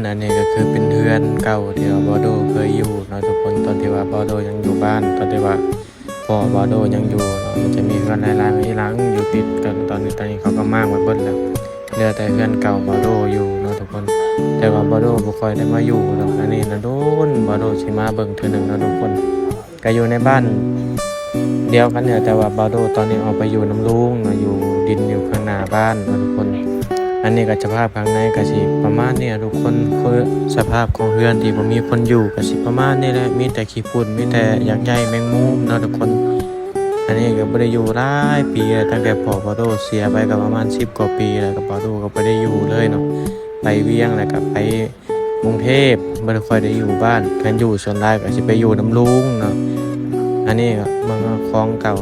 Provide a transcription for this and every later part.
ອັນນີ້ກໍຄືເປັນເຮືອນເກົ່າທີ່ວ່າບ່າວໂດເຄີຍຢູ່ເນາະທຸກຄົນ, ຕອນທີ່ວ່າບ່າວໂດຍັງຢູ່ບ້ານ, ຕອນທີ່ວ່າພໍ່ບ່າວໂດຍັງຢູ່ເນາະ, ມັນຈະມີເຮືອນຫຼາຍໆຫຼັງຢູ່ຕິດກັນ. ຕອນນີ້ ຕອນນີ້ເຂົາກໍມ້າງໄວ້ເບິດແລ້ວ, ເຫຼືອແຕ່ເຮືອນເກົ່າບ່າວໂດຢູ່ເນາະທຸກຄົນ. ແຕ່ວ່າບ່າວໂດບໍ່ຄ່ອຍໄດ້ມາຢູ່ດອກ, ອັນນີ້ນະ ໂດນບ່າວໂດຊິມາເບິ່ງເທື່ອໜຶ່ງເນາະທຸກຄົນ. ກໍຢູ່ໃນບ້ານດຽວກັນນີ້ແຫຼະ, ແຕ່ວ່າບ່າວໂດຕອນນີ້ອອກໄປຢູ່ນຳລຸງເນາະ, ຢູ່ດິນຢູ່ຂ້າງໜ້າບ້ານເນາະທຸກຄົນ. ອັນນີ້ກໍສະພາບຂ້າງໃນກໍຊິປະມານນີ້ແຫຼະທຸກຄົນ, ຄືສະພາບຂອງເຮືອນທີ່ບໍ່ມີຄົນຢູ່ກໍຊິປະມານນີ້ແຫຼະ, ມີແຕ່ຂີ້ຝຸ່ນ ມີແຕ່ຢາກໃຍແມງມຸມເນາະທຸກຄົນ. ອັນນີ້ກໍບໍ່ໄດ້ຢູ່ຫຼາຍປີແລ້ວ, ຕັ້ງແຕ່ພໍ່ບ່າວໂດເສຍໄປກໍປະມານສິບກວ່າປີແລ້ວ, ກໍບ່າວໂດກໍບໍ່ໄດ້ຢູ່ເລີຍເນາະ, ໄປວຽງແລ້ວກໍໄປ ກຸງເທບ, ບໍ່ໄດ້ຄ່ອຍໄດ້ຢູ່ບ້ານ. ຄັນຢູ່ສ່ວນຫຼາຍກໍຊິໄປຢູ່ນຳລຸງເນາະ. ອັນນີ້ກໍເບິ່ງວ່າຂອງເກົ່າ,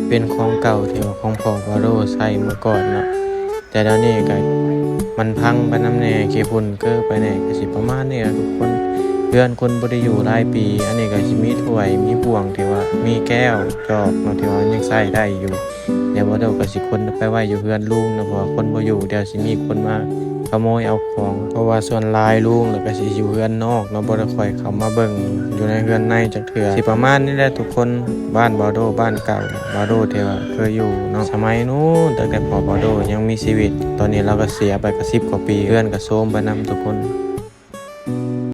ເປັນຂອງເກົ່າທີ່ວ່າຂອງພໍ່ບ່າວໂດໃຊ້ເມື່ອກ່ອນເນາະ, ແຕ່ດຽວນີ້ກໍມັນພັງໄປນຳແດ່, ຂີ້ຝຸ່ນເກີໄປແດ່, ກໍຊິປະມານນີ້ລະທຸກຄົນ. ເຮືອນຄົນບໍ່ໄດ້ຢູ່ຫຼາຍປີ. ອັນນີ້ກໍຊິມີຖ້ວຍ ມີບ່ວງ ທີ່ວ່າມີແກ້ວຈອກເນາະ ທີ່ວ່າຍັງໃຊ້ໄດ້ຢູ່. ແລ້ວບ່າວໂດກໍຊິຂົນໄປໄວ້ຢູ່ເຮືອນລຸງເນາະ, ເພາະວ່າຄົນບໍ່ຢູ່, ດຽວຊິມີຄົນມາຂະໂມຍເອົາຂອງ. ເພາະວ່າສ່ວນຫຼາຍລຸງລະກະຊິຢູ່ເຮືອນນອກເນາະ, ບໍ່ໄດ້ຄ່ອຍເຂົ້າມາເບິ່ງຢູ່ໃນເຮືອນໃນຈັກເທື່ອ. ຊິປະມານນີ້ແຫຼະທຸກຄົນ, ບ້ານບ່າວໂດ ບ້ານເກົ່າບ່າວໂດທີ່ວ່າເຄີຍຢູ່ເນາະ, ສະໄໝນູ້ນ, ຕັ້ງແຕ່ພໍ່ບ່າວໂດຍັງມີຊີວິດ. ຕອນນີ້ລາວກໍເສຍໄປກໍສິບກວ່າປີ, ເຮືອນກໍໂຊມໄປນຳທຸກຄົນ.